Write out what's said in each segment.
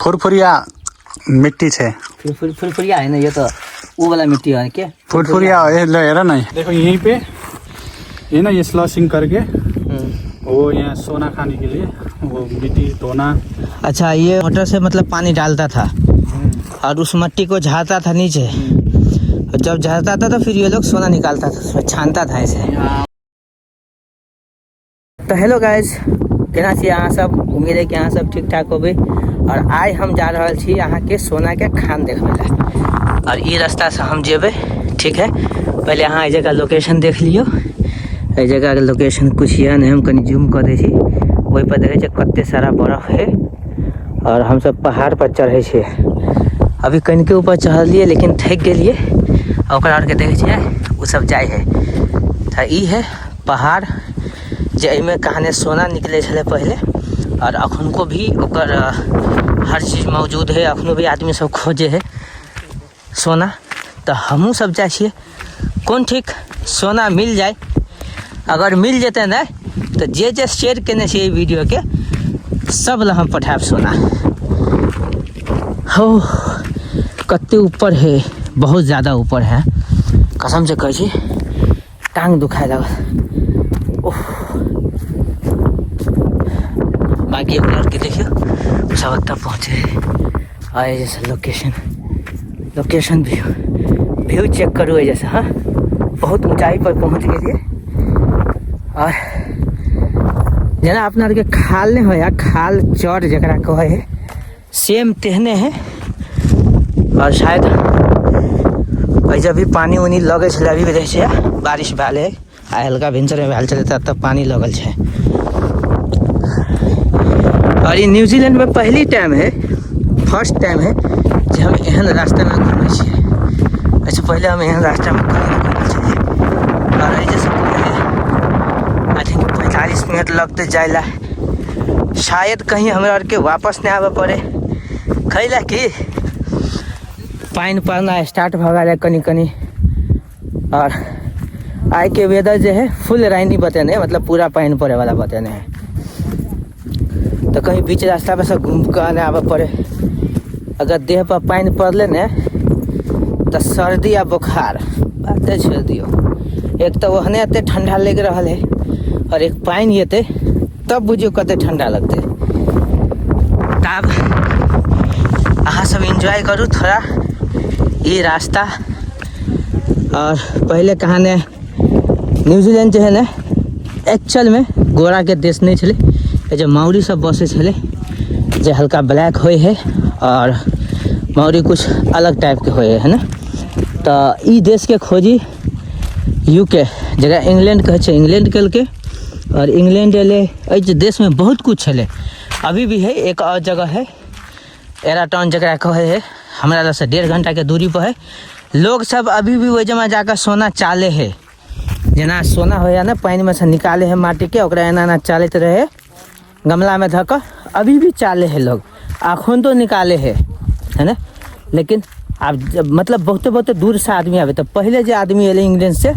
फुरफुरिया मिट्टी छै। फुरफुरिया है ना, ये तो वो वाला मिट्टी है के। फुरफुरिया ये लो, हेर न, देखो यहीं पे ये ना, ये स्लशिंग करके वो यहाँ सोना खाने के लिए वो मिट्टी धोना। अच्छा, ये मोटर से मतलब पानी डालता था और उस मट्टी को झाड़ता था नीचे, और जब झाड़ता था तो फिर ये लोग सोना निकालता था, उसमें छानता था ऐसे। तो हेलो गाइज, केना छी अहाँ सब? उम्मीद है कि अहाँ सब ठीक ठाक होबै। और आइ हम जा रहल छी अहाँके सोनाके खान देखबै लए, और ई रास्तासँ हम जेबै। ठीक है, पहिले अहाँ एहि जगह लोकेशन देख लियौ। एहि जगहके लोकेशन कुछ यऽ नहि, हम कनि जूम कऽ दै छी। ओहिपर देखै छियै कते सारा बरफ है और हमसब पहाड़ पर चढ़ै छियै। अभी कनिके ऊपर चढ़लियै लेकिन थकि गेलियै। आ ओकरा आरके देखै छियै, ओ सब जाइ है। तऽ ई है पहाड़ जे एहिमे कहानी सोना निकलै छलै पहिले, और अखुनको भी ओकर हर चीज मौजूद है। अखनो भी आदमी सब खोजे है सोना। तऽ हमहूँ सब जाइ छियै, कोन ठीक सोना मिल जाए। अगर मिल जेतै ने तऽ जे जे शेयर केने छियै एहि वीडियोके, सब लए हम पठायब सोना। हो, कते ऊपर है, बहुत ज़्यादा ऊपर है। कसम से कहै छी, टांग दुखाए लागल। ओह, बाकी ओकरा आरके देखियौ, ओ सब ओतऽ पहुँचे है। आ जैसे location, location view, view check करू एहि जैसे। हाँ, बहुत ऊंचाई पर पहुँच गेलियै। और जेना अपना आरके खाल नहि होइए, खाल चर जकरा कहै है, सेम तेहने है। और शायद एहिजे भी पानी उनी लगै छलै, अभी भी रहै छै। बारिश भेल है आ हल्का भिनसरमे भेल छलै, तब तक पानी लगल छै। और ई न्यूजीलैंड में पहली टाइम है, फर्स्ट टाइम है जे हम एहन रास्तामे घूमै छियै। एहिसँ पहिले हम एहन रास्तामे कभी नहि घूमल छलियै। और एहि जैसे I think 45 minute लगतै जाय लए। शायद कहीं हमरा आरके वापस नहि आबऽ पड़े, खैला कि पानि पड़ना स्टार्ट भऽ गेल है कनि कनि। और आइ के वेदर जे है फुल राइनी बतेने है, मतलब पूरा पानि पड़े वाला बतेने है। तऽ कहीं बीच रास्ता पर से घूम कऽ नहि आबऽ पड़े। अगर देह पर पानि पड़लै ने तऽ सर्दी आ बोखार बाते छोड़ि दियौ। एक तऽ ओहने एते ठंडा लागि रहल है और एक पानि एतै तब बुझियौ कते ठंडा लगतै। तब अहाँ सब एन्जॉय करू थोड़ा ई रास्ता। और पहले कहाने न्यूजीलैंड जे है ने, एक्चुअल में गोरा के देश नहीं छलै। ए जे माउरी सब बसै छलै, जे हल्का ब्लैक होइ है और माउरी कुछ अलग टाइप के होइ है ने। तऽ ई देश के खोजी यूके, जकरा इंग्लैंड कहै छै, इंग्लैंड केलकै। और इंग्लैंड एलै, एहि देशमे बहुत कुछ छलै, अभी भी है। एक और जगह है एराटाउन जकरा कहै है, हमरा लगसँ 1.5 घंटाके दूरी पर है। लोग सब अभी भी ओहि जमा जाकऽ सोना चाले है। जेना सोना होइए ने, पानिमे से निकाले है माटीके, ओकरा एना एना चालैत रहे गमलामे धऽ कऽ। अभी भी चाले है लोग, अखन तो निकाले है, है ने? लेकिन आब जब मतलब बहुते बहुते दूरसँ आदमी आबै। तऽ पहिले जे आदमी एलै इंग्लैंडसँ,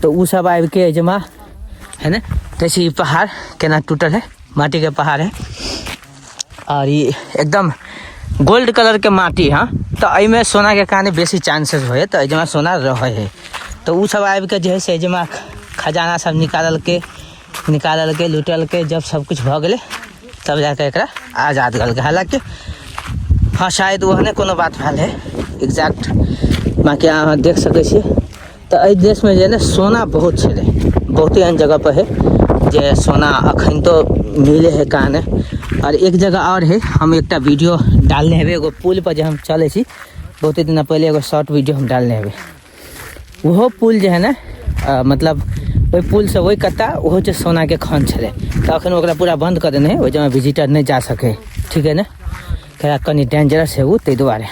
तऽ ओ सब आबिके एहि जमा है ने। जैसे ई पहाड़ केना टूटल है, माटीके पहाड़ है और ई एकदम गोल्ड कलर के माटी। हाँ, तऽ एहिमे सोनाके कहानी बेसी चांसेस होइ है, तऽ एहिमे सोना रहै है। तऽ ओ सब आबिके जे है से एहिमे खजाना सब निकाललकै, निकाललकै, लूटलकै। जब सब किछु भऽ गेलै तब जाके एकरा आजाद करलकै। हालाँकि हाँ, शायद ओहने कोनो बात भेल है एग्जैक्ट, बाँकी अहाँ देख सकै छियै। तऽ एहि देशमे जे है ने सोना बहुत छलै। बहुते एहन जगह पर है जे सोना अखन तो मिले है कहाँ। और एक जगह और है, हम एकटा वीडियो डालने हेबै, एगो पुल पर जे हम चलै छी। बहुते दिन पहिले एगो शॉर्ट वीडियो हम डालने हेबै। ओहो पुल जे है ने, मतलब ओहि पुलसँ ओहि कत्ता ओहो जे सोनाके खान छलै, तऽ अखन ओकरा पूरा बन्द कऽ देने है। ओहि जगह विजिटर नहि जा सकै, ठीक है ने? कनि डेंजरस है ओ, ताहि दुआरे।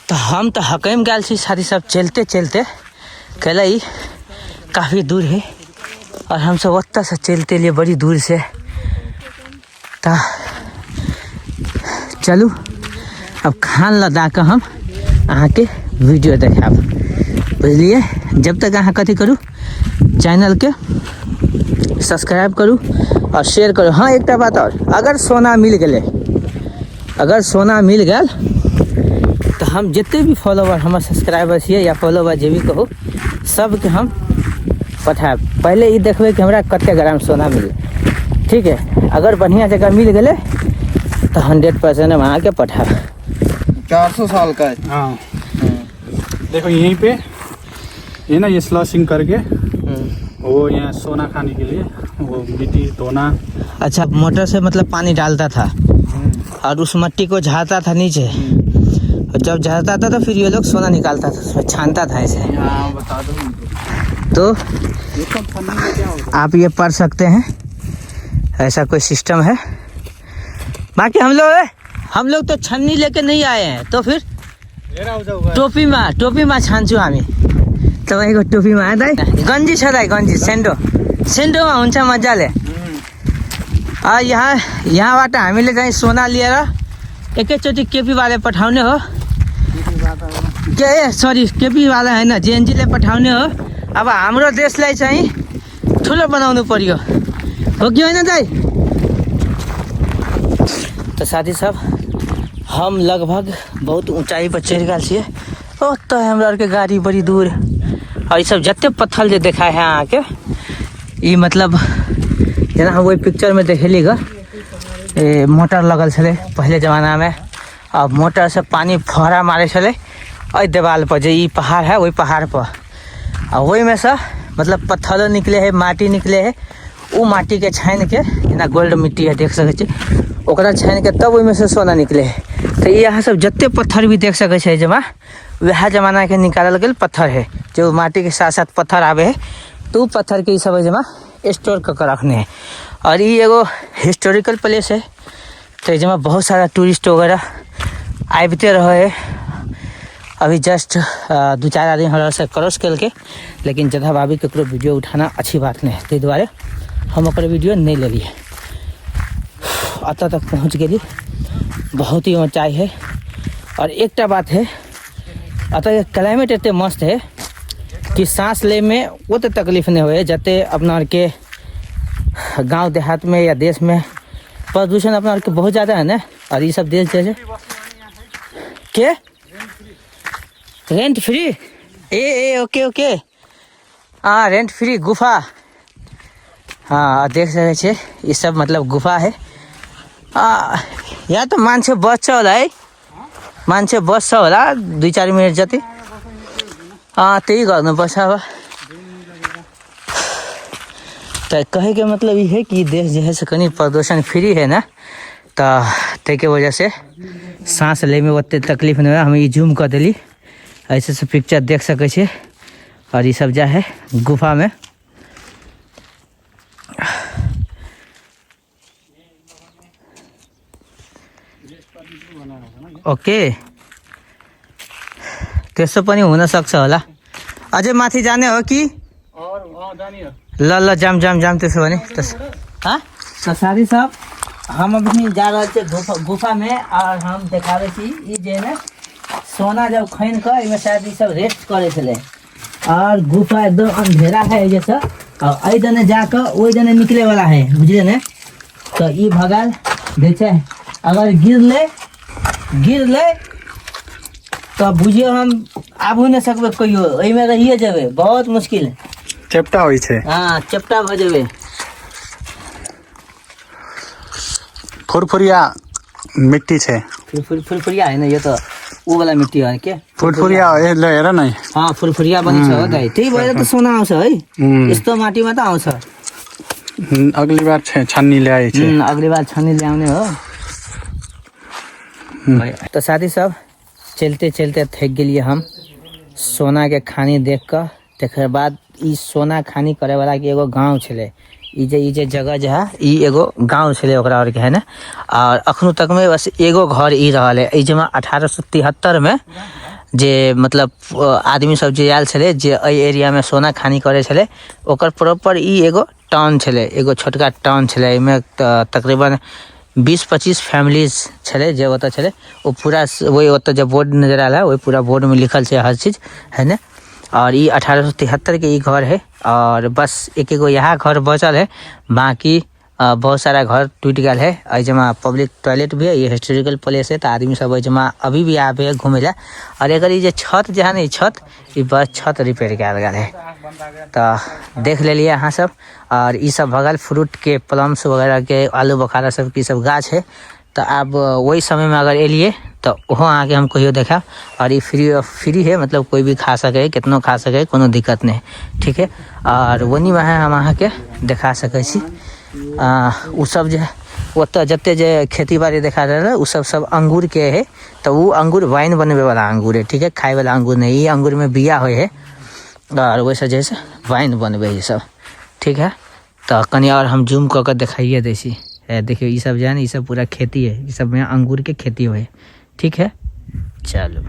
तऽ हम तऽ हकमि गेल छी साथी सब, चलिते चलिते। कैला ई काफ़ी दूर है और हम सब ओतऽ से चलते एलियै बड़ी दूर से। तऽ चलू, अब खान लदा कऽ हम अहाँके वीडियो देखायब, बुझलियै? जब तक अहाँ कथी करू, चैनलके सब्सक्राइब करू और शेयर करू। हाँ, एकटा बात और, अगर सोना मिल गेलै अगर सोना मिल गेल तऽ हम जते भी फॉलोवर हमर सब्सक्राइबर छियै या फॉलोवर जे भी कहू, सबके हम पठायब। पहिले ई देखबै कि हमरा कते ग्राम सोना मिललै। ठीक है, अगर बढ़िआँ जगह मिल गेलै तऽ 100% हम अहाँके पठायब। 400 साल का है। हाँ, देखो यहीं पे ये ना ये स्लशिंग करके वो यहाँ सोना खाने के लिए वो मिट्टी धोना। अच्छा, मोटर से मतलब पानी डालता था और उस मट्टी को झाड़ता था नीचे, और जब झाड़ता था तो फिर ये लोग सोना निकालता था, उसमें छानता था ऐसे। यहाँ बता दो उनको। तो ये सब छन्नी में क्या होता? आप ये पढ़ सकते हैं, ऐसा कोई सिस्टम है। बाकी हम लोग तो छन्नी लेके नहीं आए हैं, तो फिर टोपीमा टोपीमा छान्छु हामी। तपाईँको टोपीमा दाइ गन्जी छ दाइ, गन्जी सेन्डो सेन्डोमा हुन्छ मजाले। यहाँ यहाँबाट हामीले चाहिँ सोना लिएर एकैचोटि केपीवाले पठाउने हो के, ए सरी, केपीवाला होइन, जेएनजीले पठाउने हो। अब हाम्रो देशलाई चाहिँ ठुलो बनाउनु पर्यो, हो कि होइन दाइ? तऽ साथी सब, हम लगभग बहुत ऊंचाई पर चढ़ि गेल छियै। ओतऽ हमरा आरके गाड़ी बड़ी दूर। और ई सब जते पत्थर जे देखाय है अहाँके, ई मतलब जेना हम ओहि पिक्चरमे देखेली ग, ए मोटर लगल छलै पहिले जमानामे, आ मोटरसँ पानी फुहारा मारै छलै एहि देवाल पर, जे ई पहाड़ है ओहि पहाड़ पर, आ ओहिमे सँ मतलब पत्थरो निकले है, माटी निकले है। ओ माटीके छानिके, जेना गोल्ड मिट्टी है देख सकै छी, ओकरा छानिके तब ओहिमे सँ सोना निकले है। तऽ ई अहाँ सब जते पत्थर भी देख सकै छै जमा, वएह जमानाके निकालल गेल पत्थर है, जो माटीके साथ साथ पत्थर आबै है, तऽ ओ पत्थरके ई सब जमा स्टोर कऽ के रखने है। और ई एगो हिस्टोरिकल प्लेस है, तऽ एहिमे बहुत सारा टूरिस्ट वगैरह आबिते रहै है। अभी जस्ट दू चारि आदमी हमरा से क्रॉस केलकै, लेकिन जगह भाभी ककरो वीडियो उठाना अच्छी बात नहि है, ताहि दुआरे हम ओकर वीडियो नहि लेलियै। एतऽ तक पहुँच गेली, बहुत ही ऊँचाइ है। और एकटा बात है, एतऽ क्लाइमेट एते मस्त है कि साँस लैमे ओते तकलीफ नहि होइ है जते अपना आरके गाँव देहातमे या देशमे प्रदूषण अपना आरके बहुत ज़्यादा है ना। और ये सब देश जैसे के रेंट फ्री, ए ए ओके ओके, हाँ रेंट फ्री गुफा, हाँ देख सकै छियै ई सब मतलब गुफा है। यहाँ त मान्छे बस्छ होला है, मान्छे बस्छ होला दुई चार मिनट जति, त्यही गर्नुपर्छ अब। तऽ कहैके मतलब ई है कि देश जे है से कनि प्रदूषण फ्री है ना, तऽ ताहिके वजहसँ साँस लैमे ओते तकलीफ नहि होइ। हम ई जूम कऽ देली, ऐसे से पिक्चर देख सकै छियै। और ई सब जा है गुफामे। ओके, त्यसो पनि हुनसक्छ होला। अझै माथि जाने हो कि? और जाने हो। ल ल, जाम जाम जाम त्यसो भने। हाँ तऽ साथी सब, हम अभी जा रहल छियै गुफा गुफामे, और हम देखाबै छी ई जे है ने सोना जब खनि कऽ एहिमे शायद ई सब रेस्ट करै छलै। और गुफा एकदम अंधेरा है जैसा, और एहि दने जाकऽ ओहि दने निकले वाला है, बुझलियै ने? तऽ ई भगल जे छै, अगर गिरलै गिरलै तऽ बुझियौ हम आबू नहि सकबै कहियो, एहिमे रहिए जेबै, बहुत मुश्किल। चेपटा होइ छै। हाँ, चपटा भऽ जेबै। फुरफुरिया मिट्टी छै। फुरफुरिया है ने, यो त ऊ वाला मिट्टी हो के। फुरफुरिया ए ल हेर न। हाँ, फुरफुरिया पनि छ हो दाइ, त्यही भएर त सोना आउँछ है। यस्तो माटीमा त आउँछ। अगली बार छन्नी ल्याए छै। अगली बार छन्नी ल्याउने हो। तऽ साथी सब, चलते चलते थकि गेलियै हम सोना के खानी देख कऽ। तकर बाद ई सोना खानी करे वाला के एगो गांव छलै, ई जे जगह जे है ई एगो गांव छलै ओकरा आरके है ने। और अखनो तक में बस एगो घर ई रहल है। ई जेमा 1873 में जे मतलब आदमी सब जे आयल छलै, जे एहि एरिया में सोना खानी करे छलै, ओकर प्रॉपर ई एगो टाउन छलै, एगो छोटका टाउन छलै। एहिमे तकरीबन 20-25 फैमिलीज छलै जे ओतऽ छलै। ओ पूरा ओहि ओतऽ जे बोर्ड नजर आयल है, ओहि पूरा बोर्ड में लिखल छै हर चीज है ने। और ई 1873 के ई घर है, और बस एक एगो यहाँ घर बचल है, बाकी बहुत सारा घर टूटि गेल है। एहिजमा पब्लिक टॉयलेट भी है, ये हिस्टोरिकल प्लेस है, तऽ आदमी सब एहिजमा अभी भी आबे है घूमे ला। और एकर ई जे छत जे है ने, ई छत, ई बस छत रिपेयर कयल गेल है। तऽ देख लेलियै अहाँ सब। और ई सब भऽ गेल फ्रूट के प्लम्स वगैरह के, आलू बोखारा सब के ई सब गाछ है। तऽ आब ओहि समयमे अगर एलियै तऽ ओहो अहाँके हम कहियो देखायब। और ई फ्री फ्री है, मतलब कोइ भी खा सकै है, केतनो खा सकै है, कोनो दिक्कत नहि है, ठीक है। और ओनी वएह हम अहाँके देखा सकै छी। ओ सब जे ओतऽ जते जे खेती बाड़ी देखा रहल है, ओ सब सब अंगूरके है। तऽ ओ अंगूर वाइन बनबैवला अंगूर है, ठीक है, खायवला अंगूर नहि। ई अंगूरमे बिया होइ है और ओहिसँ जे है से वाइन बनबै है सब, ठीक है। तऽ कनि आओर हम जूम कऽ कऽ देखाइए दै छी। हे देखियौ, ई सब जे है ने, ई सब पूरा खेती है, ई सबमे अंगूरके खेती होइ है, ठीक है। चलू